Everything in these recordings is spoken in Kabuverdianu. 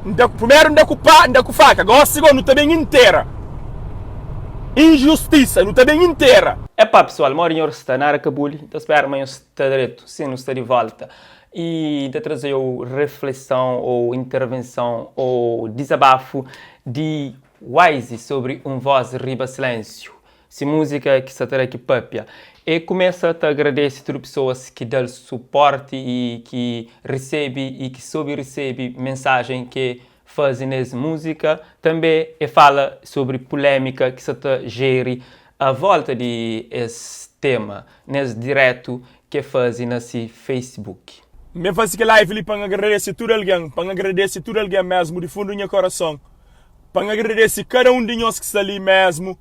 N da, primeru N da ku pá, N da ku faka, gósi gó nu ta ben intera injustisa, nu ta ben intera. Epá pessoal, modi nhor sta? Nada ka buli, ta spera ma nhos sta dretu. Sim, nu sta di volta e ta trazeu reflexão ou intervenção ou dizabafu di Wise sobri un voz riba silêncio. Si múzika ki sta ta da ki pâpia. E kumesa ta agradese tudu pesoas ki da-l suporti i ki resebe i ki sobe resebe mensajen ki e faze nes múzika. Tanbê e fala sobri pulémika ki sta ta jeri a volta di es tema nes dirétu ki e faze na si Facebook. N ben faze kel live li pa N agradese tudu algen, pa N agradese tudu algen mésmu di fundu nha korason. Pa N agradese kada un di nhos ki sta li mesmu,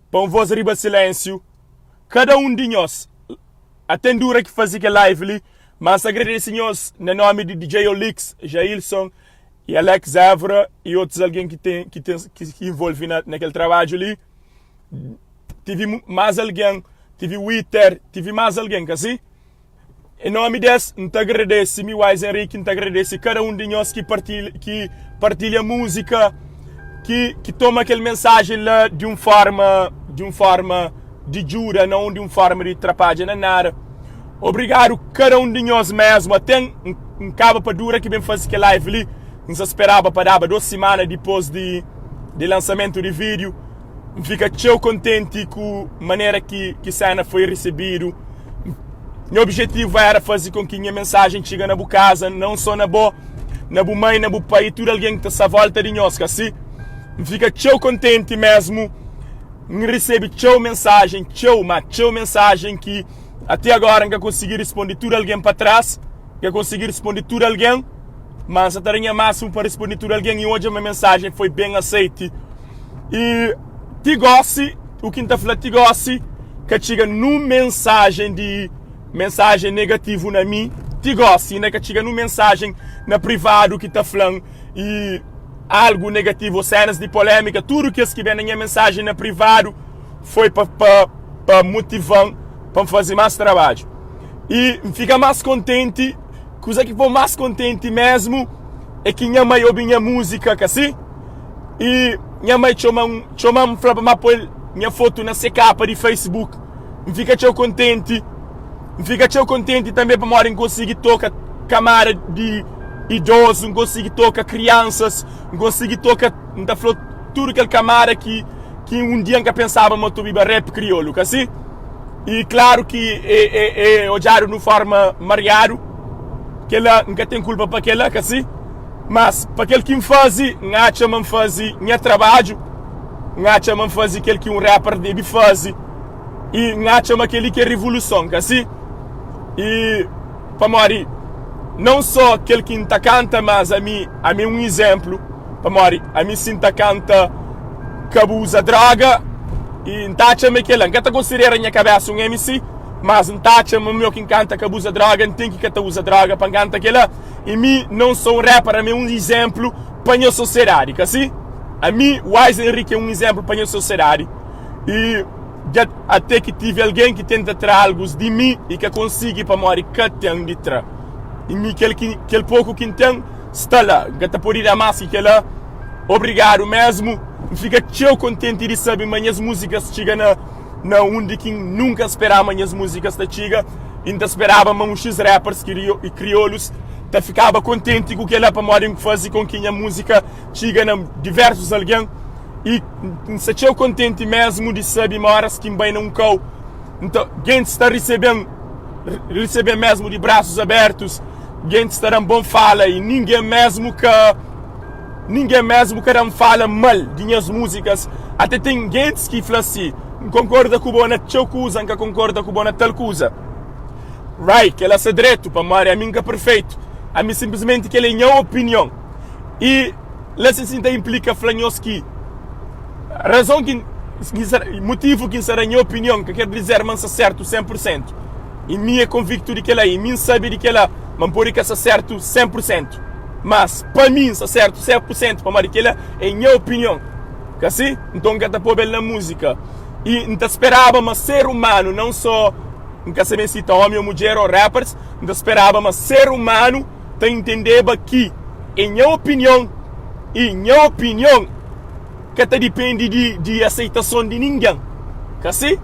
pa un vos riba silensiu, kada un di nhos, ate N dura ki faze kel live li, ma N sta agradese nhos na nomi di DJ Olix, Jailson y Alex Évora y otus algen ki ten ki ten ki involve na na kel trabadju li. Tive mas algen, tive Witer, tive mas algen, ka si? Em nomi des, N ta agradese mi Wise Henrique, N ta agradese kada un di nhos ki partilha, ki partilha múzika, ki, ki toma kel mensajen la di un forma, di un forma di djuda, não di un forma di trapadja na nada. Obrigadu kada un di nhos mesmu. Até N, N kaba pa dura ki ben faze kel live li, N sa speraba pa daba dos simana dipôs di, di lansamentu di vídiu. N fika txeu kontenti ku manera ki, ki sena foi resebidu. Nha objetivu éra faze kon ki nha mensajen txiga na bu kaza, non sô na bo, na bu mai, na bu pai i tudu algen ki ta sta vólta di nhos, ka si? N fika txeu kontenti mésmu. N resebe txeu mensajen, txeu, má txeu mensajen ki ate agóra N ka konsigi responde tudu algen pa tras. N ka konsigi responde tudu algen, má N sta ta da nha másimu pa responde tudu algen i odja ma mensajen foi ben aseiti. I ti gósi, u ki N ta fla ti gósi, ka txiga nun mensajen di mensajen negativu na mi ti gósi, inda ka txiga nun mensajen na privadu ki ta fla-m i algu negativu ô sénas di polémika. Tudu kes ki ben na nha mensajen na privadu foi pa pa pa motiva-m pa N faze más trabadju i N fika más kontenti. Kuza ki pô-m más kontenti mésmu é ki nha mai obi nha múzika, ka si? I nha mai txoma-m, txoma-m fla pa ma poi nha fotu na se kapa di Facebook. N fika txeu kontenti. N fika txeu kontenti tanbê pamodi N konsigi toka kamada di idozu, N konsigi toka kriansas, N konsigi toka, N ta fla tudu kel kamada ki ki un dia N ka pensaba ma ta obiba rap kriolu, ka si? I klaru ki e, e, e odjadu di un forma mariadu, kela N ka ten kulpa pa kela, ka si? Mas, pa kel ki N faze, N atxa ma N faze nha trabadju, N atxa ma N faze kel ki un rapper debe faze i N atxa ma kel-li ki é rivoluson, ka si? I pamodi non sô kel ki N ta kanta, mas ami, ami é un izénplu, pamodi ami si N ta kanta ka bu uza droga i N ta atxa ma é kel-la. N ka ta konsidera nha kabésa un MC, mas N ta atxa ma mi ô ki N kanta ka bu uza droga, N ten ki ka ta uza droga pa N kanta kel-la. I mi não sou um rapper, ami é um izemplu pa nha sosiedadi, ka si? Ami, Wise Henrique é um izemplu pa nha sosiedadi i dja ate ki tive algen ki tenta tra algus di mi i ka konsigi pamodi ka ten di tra. I mi kel ki kel poku ki N ten sta la, N ka ta pode da mas ki kela. Obrigadu mesmu, N fika txeu kontenti di sabe ma nhas muzikas txiga na na undi ki N nunka speraba ma nhas múzikas ta txiga i N ta speraba ma un xis rappers i kriolus ta fikaba kontenti ku kela pamodi N faze kon ki nha múzika txiga na diversus algen i N sta txeu kontenti mesmu di sabe ma oras ki N bai na un kau N ta gentis ta resebe-m resebe-m mesmu di brasus abertus gentis ta da-m bon fala i ningen mesmu ka Ningen mesmu ka da-m fala mal di nhas múzikas. Ate ten gentis ki fla si, N konkorda ku bo na txeu kuza, N ka konkorda ku bo na tal kuza. Right, kel-la sta dretu, pamodi ami N ka perfeitu. Ami sinplismenti kel-la é nha opinion. I la si si N ta inplika fla nhos ki razon ki N, motivu ki N sta da nha opinion ka ker dizer ma N sta sertu 100 pur sentu. I mi é konviktu di kel-la i mi N sabe di kel-la ma N pode ka sta sertu 100 pur sentu. Mas, pa mi, N sta sertu 100 pur sentu, pamodi kel-la é nha opinion. Ka si? Nton, N ka ta poba el na múzika. I N ta speraba ma ser umanu, non sô, N ka sabe si ta ómi ô mudjer ô rappers, N ta speraba ma ser umanu ta intendeba ki. é nha opinion i nha opinion ka ta dipende di di aseitason di ningen. Ka si?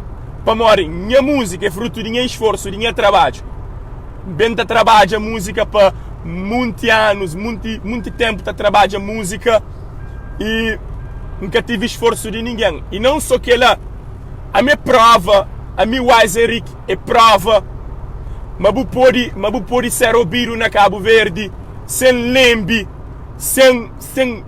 Pamodi nha múzika é frutu di nha isforsu, di nha trabadju. N ben ta trabadja múzika pa munti anus, munti munti ténpu ta trabadja múzika i N ka tive isforsu di ningen. I non so kela, ami é prova, ami Wise Henrique é prova ma bu pode ma bu pode ser obidu na Kabu Verdi sen lenbe, sen sen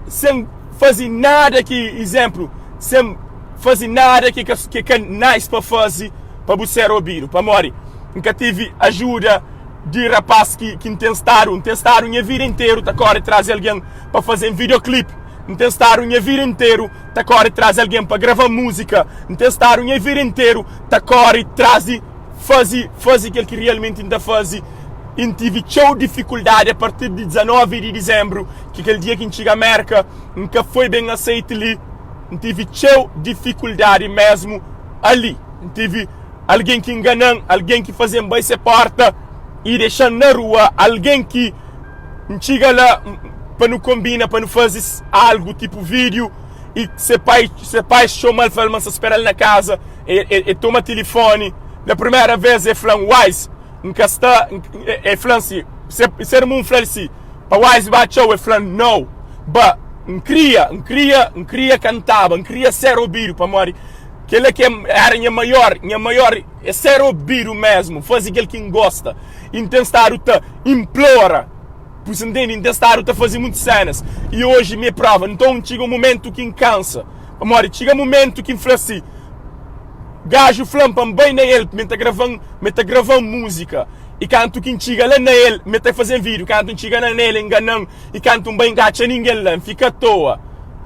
sen faze nada ki izénplu, sen faze nada ki ka ki ka nice pa faze pa bu ser obidu. Pamodi N ka tive ajuda di rapaz ki ki N ten stadu, N ten stadu nha vida interu ta kóre tras di algen pa faze-m videoclip, N ten stadu nha vida interu ta kóre tras di algen pa grava múzika, N ten stadu nha vida interu ta kóre tras di faze faze kel ki realmenti N ta faze i N tive txeu difikuldadi a partir di 19 di dizembru, ki kel dia ki N txiga Merka, N ka foi ben aseite li, N tive txeu difikuldadi mesmu ali. N tive algen ki ngana-m, algen ki faze-m bai se porta i dexa-m na rua, algen ki N txiga la pa nu konbina pa nu faze algu tipu vídiu i se pai se pai txoma-l fla-l ma N sta spera-l na kaza, e toma tilifoni na primera vez e fla-m Wise N ka sta e fla-m si se irmon fla-l si pa Wise ba atxa-u e fla-m no ba N kria N kria N kria kantaba N kria ser obidu pamodi kel-la ki era nha maior nha maior é ser obidu mesmu faze kel ki N gosta i N ten stadu ta inplora bu sa ntende N ten stadu ta faze muitu senas i oji mi é prova nton txiga un mumentu ki N kansa pamodi txiga mumentu ki N fla si Gaju fla-m pa N bai na el, mi ta grava-m, mi ta grava-m múzika. I kantu ki N txiga la na el, mi ta faze-m vídiu. Kantu N txiga la na el, el ngana-m. I kantu N bai, N ka atxa ningen la, N fika atoa.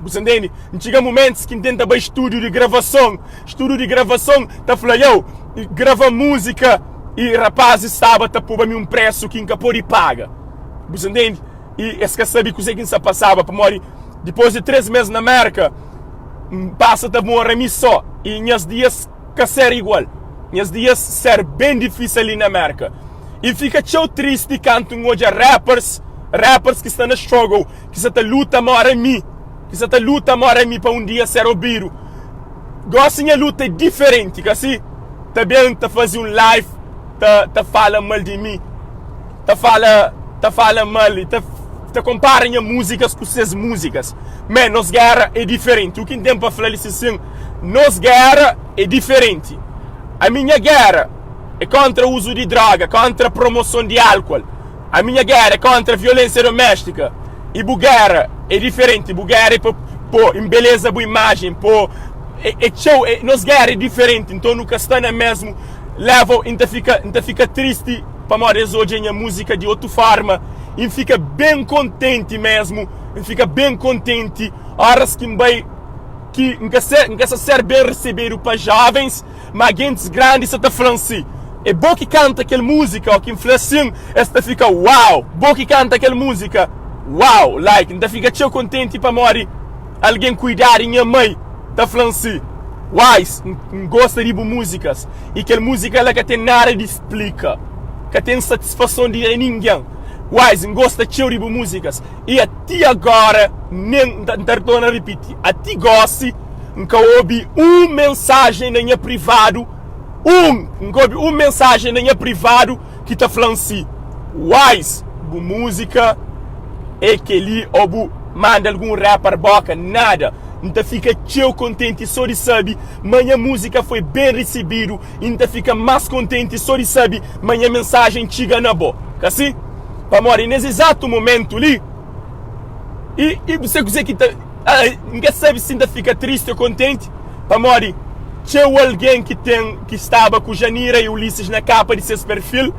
Bu sa ntende? N txiga mumentus ki N tenta bai stúdiu di gravason. Stúdiu di gravason ta fla, Yow, grava múzika. I rapazis staba ta poba mi un présu ki N ka pode paga. Bu sa ntende? I es ka sabe kuzê ki N sta pasaba, pamodi dipôs di três mês na Mérka, N pasa ta mora mi sô i nhas dias ka ser igual. Nhas dias ser ben difísil li na Mérka. I N fika txeu tristi kantu N odja rappers, rappers ki sta na struggle, ki sta ta luta mora mi, ki sta ta luta mora mi pa un dia ser obidu. Gósi nha luta é diferenti, ka si? Ta ben ta faze un live ta ta fala mal di mi. Ta fala ta fala mal i ta ta konpara nha múzikas ku ses múzikas. Man, nos géra é diferenti. U ki N ten pa fla li si sin, nos géra é diferenti. Ami nha géra é kóntra uzu di dróga, kóntra promoson di álkuol. Ami nha géra é kóntra violénsia doméstika. I bu géra é diferenti. Bu géra é pa pô enbeleza bu imajen, pô é, é txeu. É, nos géra é diferenti. Nton nu ka sta na mésmu level i N ta fika N ta fika tristi. Pamodi es odja nha múzika di otu fórma i N fika ben kontenti mésmu. N fika ben kontenti óras ki N bai ki N ka ser, N ka sta ser ben resebedu pa jóvens, má gentis grandi sta ta fla-m si, É bo ki kanta kel múzika? Ó ki N fla sin, es ta fika, Uau! Bo ki kanta kel múzika? Uau! Like, N ta fika txeu kontenti pamodi algen ku idadi nha mai ta fla-m si, Wise, N gosta di bu múzikas. I kel múzika la ka ten nada di splika, ka ten satisfason di ningen. Wise, N gosta txeu di bu múzikas. I ati agora, nen, N ta torna ripiti, ati gosi, N ka obi un mensajen na nha privadu, un, N ka obi un mensajen na nha privadu ki ta fla-m si, Wise, bu múzika é kel-li ô bu manda algun rapper boka. Nada. N ta fika txeu kontenti sô di sabe ma nha múzika foi ben resebidu i N ta fika más kontenti sô di sabe ma nha mensajen txiga na bo. Ka si? Pamodi nes izatu momentu li, i i bu sabe kuzê ki ta N ka sabe si N ta fika tristi ô kontenti, pamodi txeu algen ki ten ki staba ku Janira i Ulisses na kapa di ses perfil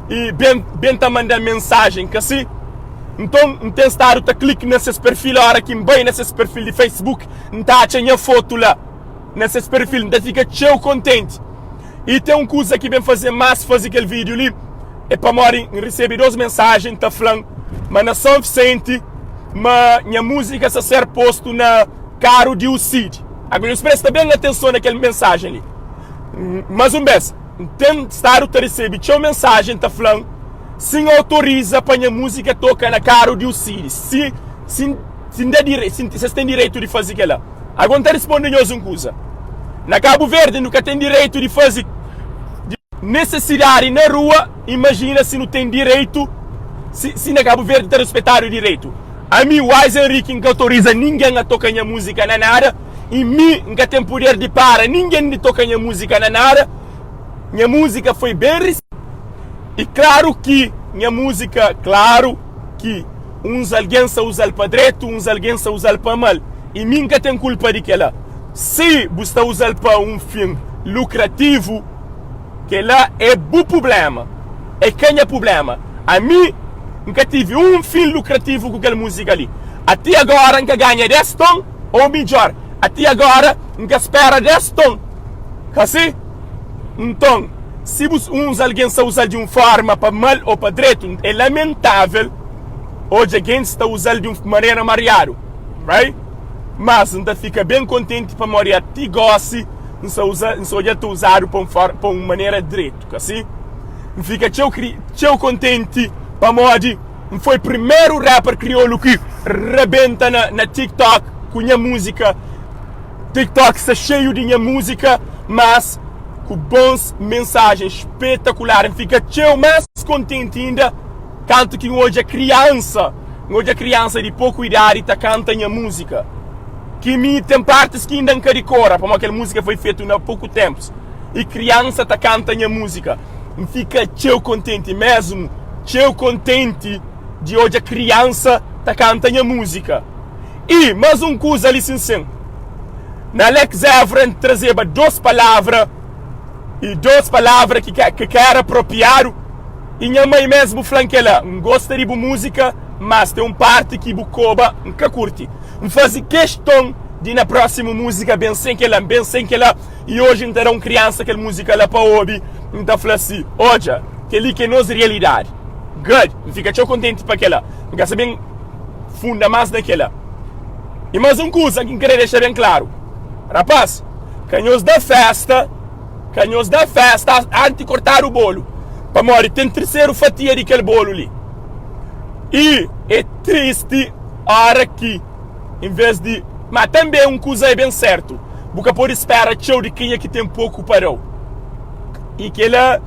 i ben ben ta manda-m mensajen. Ka si? Nton, N ten stadu ta klika na ses perfil. Óra ki N bai na ses perfil di Facebook, N ta atxa nha fotu la na ses perfil. N ta fika txeu kontenti. I ten un kuza ki ben faze-m más faze kel vídiu li, é pamodi N resebe dôs mensajen ta fla-m ma na Son Visenti ma nha múzika sta ser postu na karu di UCID. Agora, nhos presta ben atenson na kel mensajen li. Más un bês, N ten stadu ta resebe txeu mensajen ta fla-m. Si N autoriza pa nha múzika toka na karu di Usiris, si si si N da direi si es ten direitu di faze kel-la? Ago N ta risponde nhos un kuza, na Kabu Verdi nu ka ten direitu di faze di nesesidadi na rua, imajina si nu ten direitu si si na Kabu Verdi ta ruspetadu direitu. Ami, Wise Henrique, N ka autoriza ningen a toka nha múzika na nada i mi N ka ten puder di para ningen di toka nha múzika na nada. Nha múzika foi ben risibidu. I klaru ki nha múzika, klaru ki uns algen sa uza-l pa dretu, uns algen sa uza-l pa mal. I mi N ka ten kulpa di kel-la. Si bu sta uza-l pa un fin lukrativu, kel-la é bu prubléma, é ka nha prubléma. Ami N ka tivi un fin lukrativu ku kel múzika li. Ati agóra N ka ganha 10 ton, ô midjór, ati agóra N ka spera 10 ton. Ka si? Nton, si bu uns algen sta uza-l di un fórma pa mal ô pa dretu, é lamentável odja gentis ta uza-l di un manera mariadu, right? Mas N ta fika ben kontenti pamodi ti gósi N sta uza, N sta odja-l ta uzadu pa un for, pa un manera dretu, ka si? N fika txeu kri, txeu kontenti pamodi N foi primeru rapper kriolu ki rabenta na, na TikTok ku nha múzika. TikTok sta xeiu di nha múzika, mas ku bons mensajen spetakular. N fika txeu más kontenti inda kantu ki N odja kriansa, N odja kriansa di poku idadi ta kanta nha múzika. Ki mi ten partis ki inda N ka dikora, pamodi kel múzika foi fetu na poku ténpus. I kriansa ta kanta nha múzika. N fika txeu kontenti mésmu, txeu kontenti di odja kriansa ta kanta nha múzika. I mas un kuza li sin sin. Na Alex Évora N trazeba dos palavra i dos palavra ki ka ki ka era apropriadu i nha mai mesmu fla-m kela, N gosta di bu múzika, mas ten un parti ki bu koba N ka kurti. N faze keston di na prósimu múzika ben sen kela, N ben sen kela i oji N ta da un kriansa kel múzika la pa obi, N ta fla si, Odja, kel-li ki é nos rialidadi. Good! N fika txeu kontenti pa kela. N ka sa ben. funda más na kel-la. I más un kuza ki N krê dexa ben klaru, rapás, ka nhos da fésta, ka nhos da fésta anti kortadu bolu, pamodi ten triseru fatia di kel bolu li. I é tristi óra ki envês di. Má tanbê un kuza é ben sértu, bu ka pode spera txeu di kenha ki ten poku pa da-u. I kel-la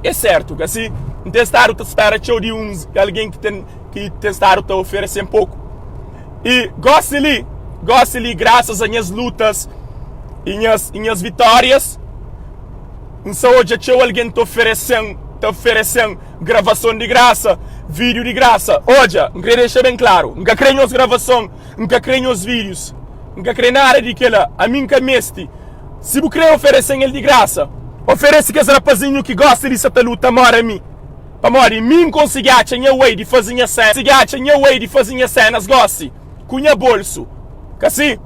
é sértu, ka si? N ten stadu ta spera txeu di uns algen ki ten. ki ten stadu ta oferese-m poku. I gósi li, gósi li, grasas a nhas lutas i nhas, i nhas vitórias, N sta odja txeu algen ta oferese-m, ta oferese-m gravason di grasa, vídiu di grasa. Odja, N krê dexa ben klaru, N ka krê nhos gravason, N ka krê nhos vídius, N ka krê nada di kel-la. Ami N ka meste. Si bu krê oferese-m el di grasa, oferese kes rapazinhu ki gosta di sta ta luta móda mi. Pamodi mi N konsigi atxa nha way di faze nha konsigi atxa nha way di faze nha senas gosi ku nha bolsu, ka si?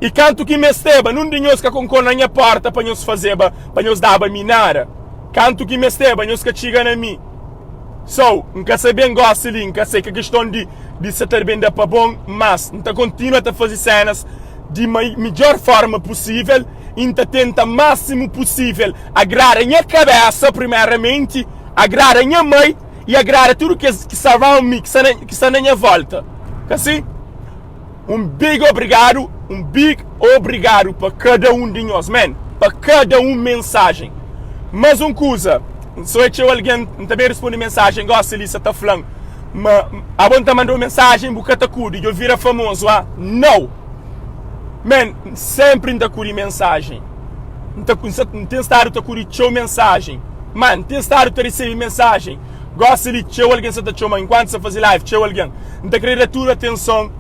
I kantu ki mesteba, nun di nhos ka konko na nha porta pa nhos fazeba, pa nhos daba mi nada. Kantu ki mesteba, nhos ka txiga na mi. So, N ka sa ben gosi li, N ka sai ka kiston di di sa ta ben da pa bon, mas N ta kontinua ta faze senas di midjor forma pusivel i N ta tenta masimu pusivel agrada nha kabesa primeramenti, agrada nha mai i agrada tudu kes ki sta around me, ki sta na, ki sta na nha volta. Ka si? Un big obrigadu, un big obrigadu pa kada un di nhos, man, pa kada un mensajen. Mas un kuza, so é txeu algen, N ta ben responde mensajen gosi li, sa ta fla-m ma abo N ta manda-u mensajen bu ka ta kudi, djo vira famozu, ah? Nau! Man, senpri N ta kudi mensajen. N ta, N ten stadu ta kudi txeu mensajen. Ma N ten stadu ta resebe mensajen. Gosi li, txeu algen sa ta txoma-m inkuantu sa faze live, txeu algen. N ta kre da tudu atenson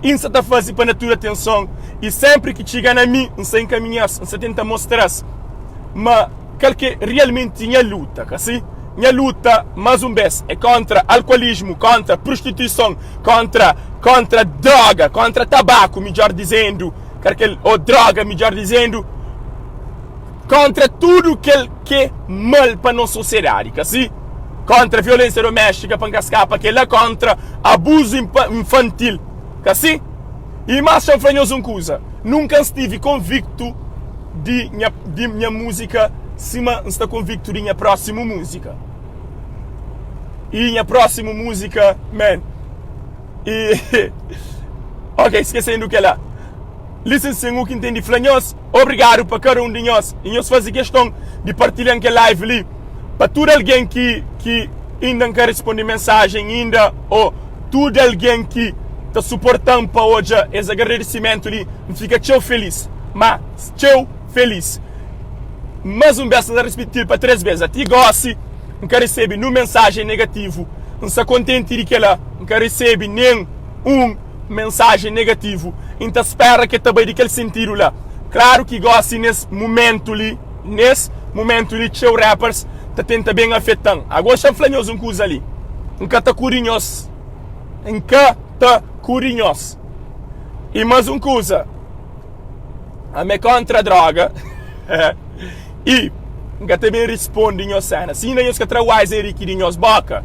i N sa ta faze pa da tudu atenson. I senpri ki txiga na mi, N sa enkaminha-s, N sa tenta mostra-s ma kal ki é rialmenti nha luta, ka si? Nha luta, más un bês, é kóntra alkuolismu, kóntra prostituison, kóntra, kóntra droga, kóntra tabaku, midjór dizendu, kel, ô droga, midjór dizendu, kóntra tudu kel ki é mal pa nos sosiedadi, ka si? Kóntra violénsia doméstika, pa N ka skapa kel-la, kóntra abuzu infantil, ka si? I más, xa N fla nhos un kuza, nunka N stivi konviktu di nha, di nha múzika sima N sta konviktu di nha prósimu múzika. I nha prósimu múzika, man. I ok, skesendu kela. Listen sin u ki N ten di fla nhos, obrigadu pa kada un di nhos. I nhos faze keston di partilha-m kel live li pa tudu algen ki ki inda N ka responde mensajen inda ô tudu algen ki ta suporta-m pa odja es agradesimentu li. N fika txeu felis, má txeu felis. Más un bes, N ta rispiti-l pa 3 bes, ati gósi N ka resebe nun mensajen negativu. N sta kontenti di kel-la. N ka resebe nen un mensajen negativu i N ta spera ki el ta bai di kel sentidu la. Klaru ki gósi nes mumentu li, nes mumentu li txeu rappers ta tenta ben afeta-m. Ago xa N fla nhos un kuza li, N ka ta kudi nhos, N ka ta kudi nhos. I más un kuza. Ami é kontra droga i N ka ta ben risponde nhos sena. Si inda nhos ka tra Wise Henrique di nhos boka,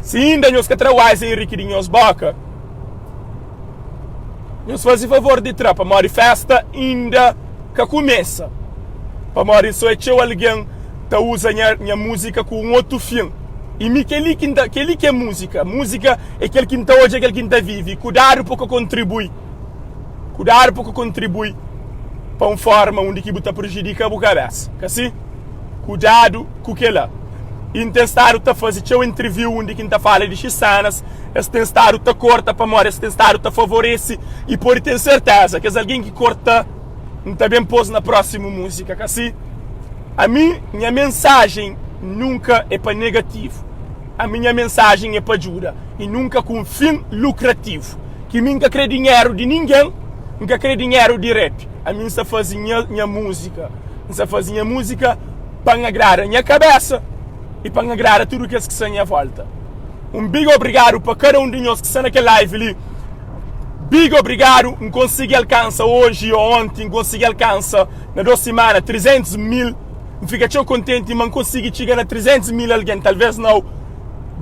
si inda nhos ka tra Wise Henrique di nhos boka, nhos faze favor di tra, pamodi festa inda ka kumesa. Pamodi so é txeu algen ta uza nha, nha múzika ku un otu fin. I mi kel-li ki N ta, kel-li ki é múzika. Múzika é kel ki N ta odja, kel ki N ta vive. Kudadu pa ka kontribui. Kudadu pa ka kontribui pa un forma undi ki bu ta prejudika bu kabesa, ka si? Kudadu ku kela. I N ten stadu ta faze txeu intriviu undi ki N ta fala di xisanas, es ten stadu ta korta pamodi es ten stadu ta favorese i pode ten serteza kes algen ki korta N ta ben pos na prosimu muzika, ka si? Ami nha mensajen nunka é pa negativu, ami nha mensajen é pa djuda i nunka ku un fin lukrativu. Ki mi N ka kre dinheru di ningen, N ka kre dinheru di rap. Ami N sta faze nha nha múzika, N sta faze nha múzika pa N agrada nha kabésa i pa N agrada tudu kes ki sta nha vólta. Un big obrigadu pa kada un di nhos ki sta na kel live li. Big obrigadu. N konsigi alkansa oji ô onti, N konsigi alkansa na dos simana 300 mil. N fika txeu kontenti ma N konsigi txiga na 300 mil algen, talvês nau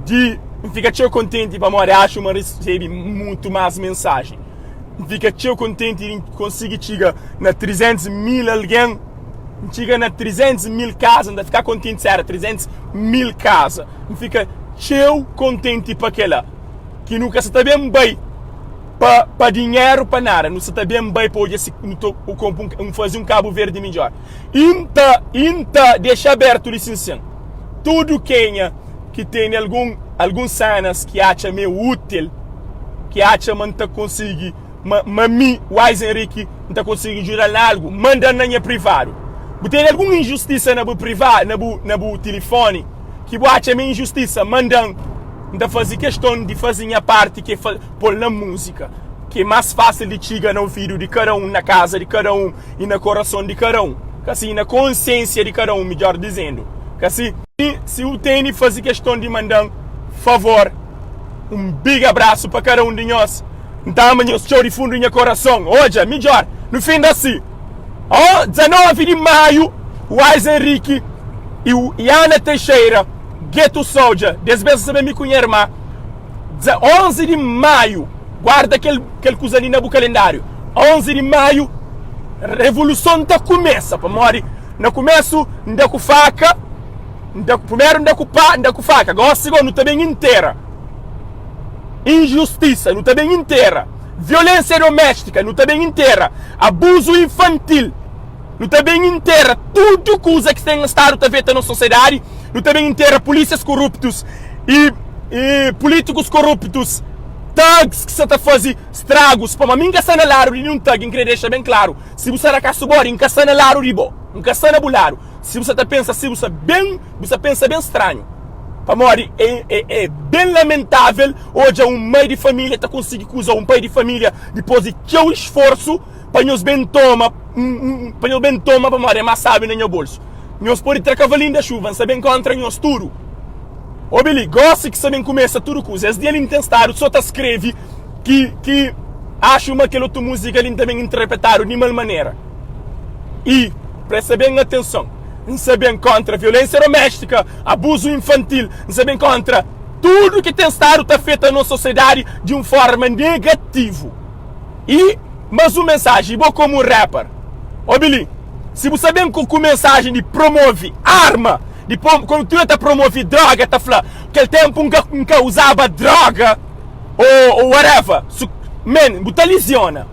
di. N fika txeu kontenti pamodi axu ma N resebe mutu más mensajen. N fika txeu kontenti di N konsigi txiga na 300 mil algen. N txiga na 300 mil kaza, N ta fika kontenti si éra 300 mil kaza. N fika txeu kontenti pa kel-la. Ki nu ka sa ta ben bai pa pa dinheru pa nada, nu sa ta ben bai pa odja si nu ta konpo un faze un Kabu Verdi midjór. I N ta i N ta dexa abertu li sinsin tudu kenha. ki tene algun algun senas ki atxa ma é útil, ki atxa ma N ta konsigi, ma ma mi, Wise Henrique, N ta konsigi djuda-l na algu, manda-m na nha privadu. Bu tene algun injustisa na bu priva na bu na bu tilifoni ki bu atxa ma é injustisa, manda-m. N ta faze keston di faze nha parti ki é pô-l na múzika, ki é más fásil di txiga na ovidu di kada un, na kaza di kada un i na korason di kada un, ka si, na konsiensia di kada un, midjór dizendu, ka si. Si u teni fazi keston di mandan favor. Un big abrasu pa kada un di nhos. N ta ama nhos txeu di fundu nha korason. Odja, midjor nu finda si. Oh, 19 di maiu, Wise Henrique i i Ana Teixeira, Ghetto Soldier, des bes N sa ben mi ku nha irma. 11 di maiu, guarda kel kel kuza li na bu kalendariu. 11 di maiu, revoluson ta kumesa pamodi Na kumesu N da ku faka, N da ku, primeru N da ku pá, N da ku faka, gosi go nu ta ben intera injustisa, nu ta ben intera violensia domestika, nu ta ben intera abuzu infantil, nu ta ben intera tudu kuza ki ten stadu ta afeta nos sosiedadi, nu ta ben intera pulisias koruptus i i pulitikus koruptus, thugs ki sa ta faze stragus, pamodi mi N ka sta na ladu di ninhun thug, N kre dexa ben klaru. Si bu sta na kasu bodi, N ka sta na ladu di bo. N ka sta na bu ladu. Si bu sta ta pensa si, bu sta ben, bu sta pensa ben stranhu. Pamodi é, é, é ben lamentavel odja un mai di familia ta konsigi kuza un pai di familia dipos di txeu isforsu pa nhos ben toma, pa nhos ben toma pamodi é más sabi na nha bolsu. Nhos pode tra kavalinhu da xuva, N sta ben kontra nhos tudu. Obi li, gosi ki sta ben kumesa tudu kuza. Es dia li N ten stadu so ta skreve. Ki ki axu ma kel otu múzika li N ta ben interpretadu di mal manera. I presta ben atenson, N sta ben kóntra violénsia doméstika, abuzu infantil, N sta ben kóntra tudu ki ten stadu ta afeta nos sosiedadi di un fórma negativu. I mas un mensaji, bo komu rapper, obi li, si bu sta ben ku mensajen di promove arma. Dipô kontinua ta promove droga ta fla kel tempu N ka uzaba droga o whatever su man bu ta lisiona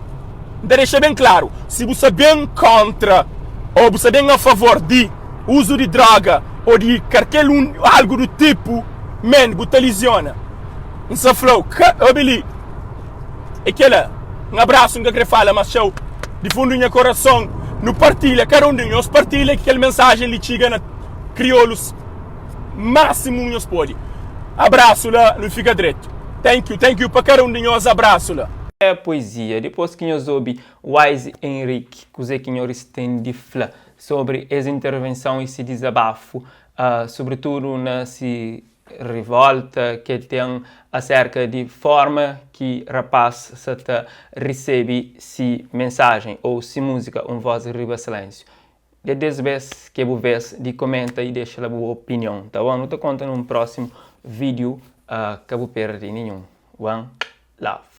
N ta dexa ben klaru si bu sta ben kontra o bu sta ben a favor di uzu di droga o di karkel un algu du tipu man bu ta lisiona N sta flau ka obi li é kela un abrasu N ka kre fala mas txeu di fundu nha korason nu partilha kada un di nhos partilha ki kel mensajen li txiga na kriolus máximo nhos pode abrasu la nu fika dretu thank you thank you pa kada un di nhos abrasu la. É poesia. Dipôs ki nhos obi Wise Henrique, kuzê ki nhoris ten di fla sobri es intervenson i si dizabafu, sobritudu na si rivolta ki el ten aserka di forma ki rapaz sa ta resebe si mensajen ou si muzika Un Voz Riba Silensiu. É des bes ki é bu ves di komenta i dexa la bu opinion, ta bon? Nu ta konta nun prosimu video, ka bu perde ninhun. One love.